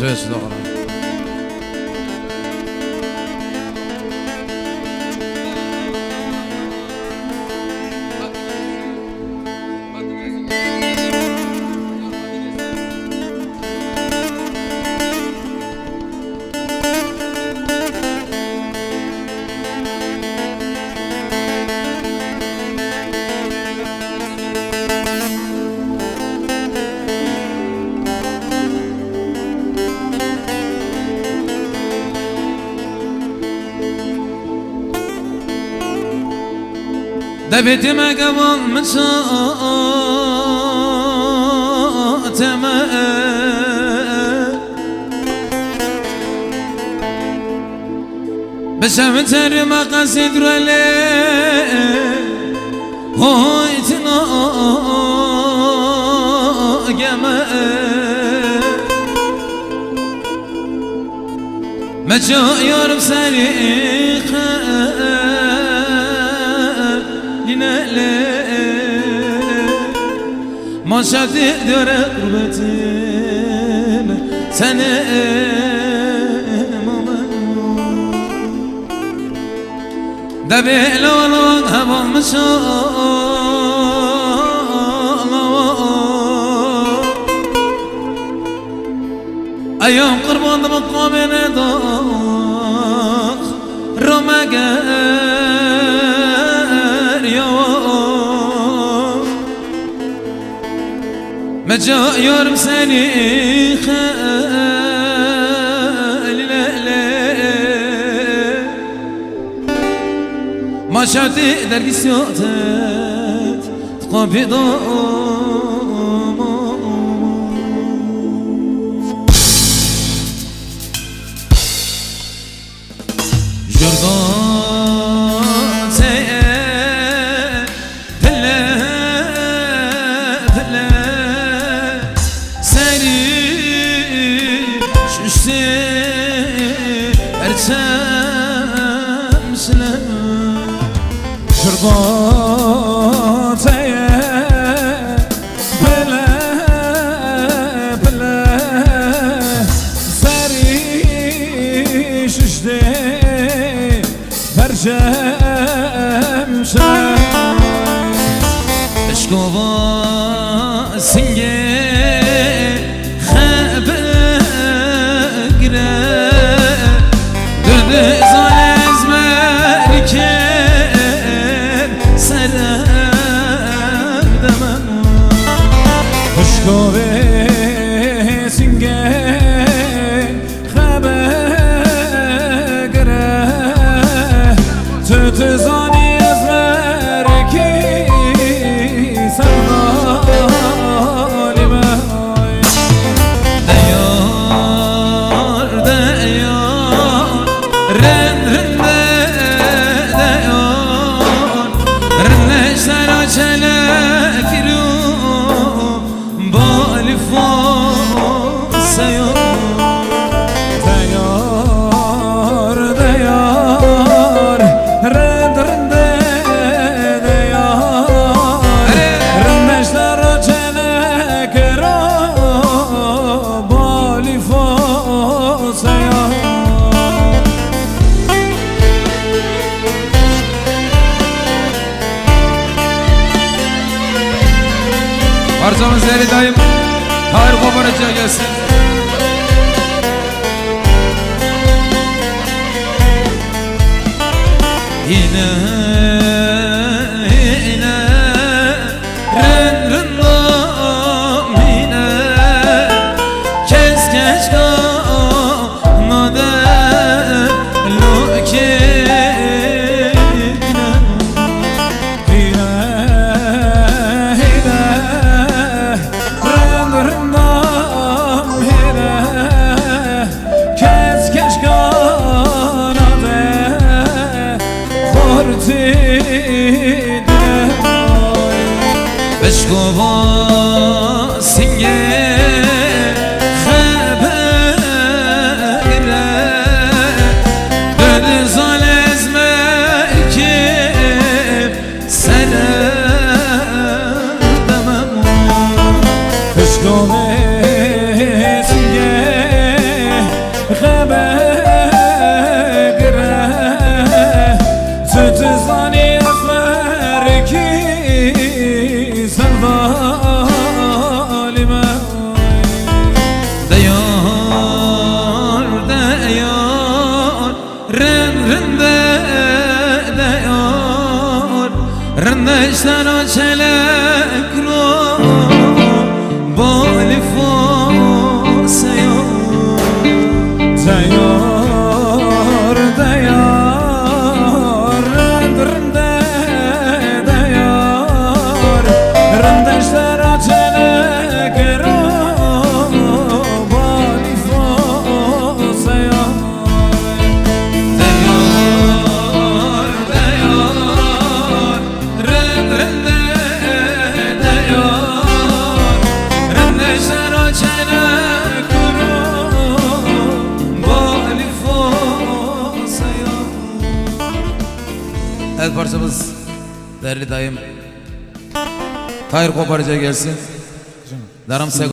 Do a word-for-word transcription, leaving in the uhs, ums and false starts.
Söz doğru. Devê tê me gevan min çate me. Bi şevin terê me qesî durelê. Hoy tina geme. Meca yarim serî xelîne lê. Ma şevtî dore qurbetim sene. Devê lawa lawa heval min şalawa. Eyam qurban dibe qamê nedax rame ger yawa. Meca yarim senî xelîle lê. Ma şevtî dergîsiyatet diqapî da. Jurda teye pile pile serî şuştê perçem şile. Jurda teye pile pile serî şuştê perçem şile. Eşkova singê xebigre. Dödü zalez merkez serem demem. Xuşko vê singê xebegire. Tu, tu zanî ez merkî sevdalî me. Diyar, diyar, rind, rind, diyar, rind ji te re çelek kiro, balî fo seyo. Diyar, diyar, rind, rind, diyar, rind ji te re çelek kiro, balî fo seyo. Parçamız Zerî dayım. Tahir Koman'ı gelsin. Yine, yine. Rin rin namîne kes kes ka nade lokê. Hîne, hîne, rin rin namîne kes kes ka nade. Xortî dine bişkova singê xebere. Dödü zalez merkê sere demem. Bişkova singê Evet, parçamız değerli dayım Tahir Koparcı'ya gelsin. Darım